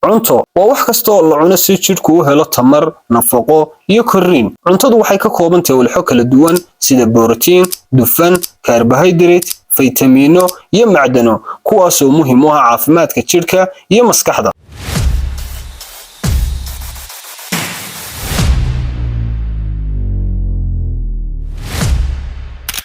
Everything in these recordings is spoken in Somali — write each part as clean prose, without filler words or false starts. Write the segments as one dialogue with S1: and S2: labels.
S1: Cunto waa wax kasta oo la cuno si jidhku u helo tamar, nafaqo iyo korriin. Cuntadu waxay ka kooban tahay walxo kala duwan sida borotiin, dufan, karbohaydrayt, faytamiino iyo macdano, kuwaasoo muhiim u ah caafimaadka jidhka iyo maskaxda.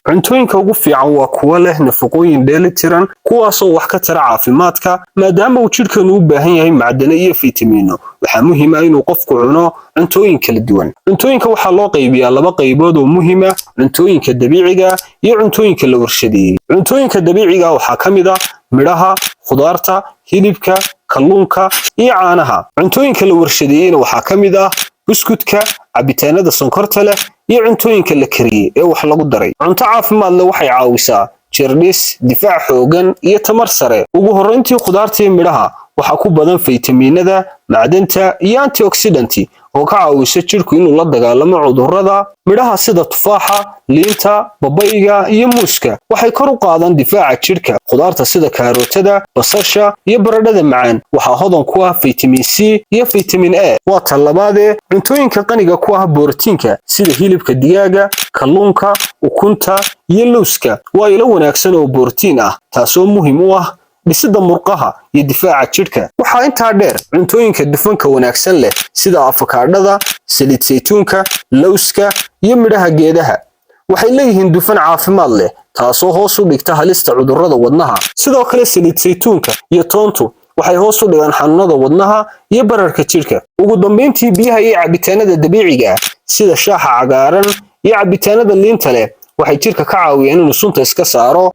S1: Cuntooyinka ugu fiican waa kuwa leh nafaqooyin dheelitiran, kuwaasoo wax ka tara caafimaadka. Maadaama uu jidhkeenu u baahan yahay macdano iyo faytamiino, waxaa muhiim ah inuu qofku cuno cuntooyin kala duwan. Cuntooyinka waxaa loo qaybiyaa laba qaybood oo muhiim ah: cuntooyinka dabiiciga iyo cuntooyinka la warshadeeyey. Cuntooyinka dabiiciga waxaa ka mid ah midhaha, khudaarta, hilibka, kalluunka iyo caanaha. Cuntooyinka la warshadeeyeyna waxaa ka mid ah buskudka, cabitaanada sonkorta leh iyo cuntooyinka la kariyey ee wax lagu daray. Cunto caafimaad leh waxay caawisaa jirdhis, difaac xoogan iyo tamar sare. Ugu horrayntii, khudaarta iyo midhaha waxaa ku badan faytamiinada, macdanta iyo antioxidant oo ka caawisa jidhku inuu la dagaalamo cudurrada. Midhaha sida tufaaxa, liinta, babayga iyo muuska waxay kor u qaadaan difaaca jidhka. Khudaarta sida kaarootada, basasha iyo baradhada macaan waxaa hodan ku ah faytamiin C iyo faytamiin A. Waa tan labaadee, cuntooyinka qaniga ku ah borotiinka sida hilibka digaaga, kalluunka, ukunta iyo lowska waa ilo wanaagsan oo borotiin ah, taasoo muhiim u ah dhisidda murqaha iyo difaaca jidhka. Waxaa intaa dheer, cuntooyinka dufanka wanaagsan leh sida afakaadhada, saliid saytuunka, lowska iyo midhaha geedaha waxay leeyihiin dufan caafimaad leh, taasoo hoos u dhigta halista cudurrada wadnaha. Sidoo kale, saliid saytuunka iyo toontu waxay hoos u dhigaan xanuunada wadnaha iyo bararka jidhka. Ugu dambayntii, biyaha iyo cabitaanada dabiiciga ah sida shaaha cagaaran iyo cabitaanada liinta leh waxay jidhka ka caawiyaan inuu sunta iska saaro.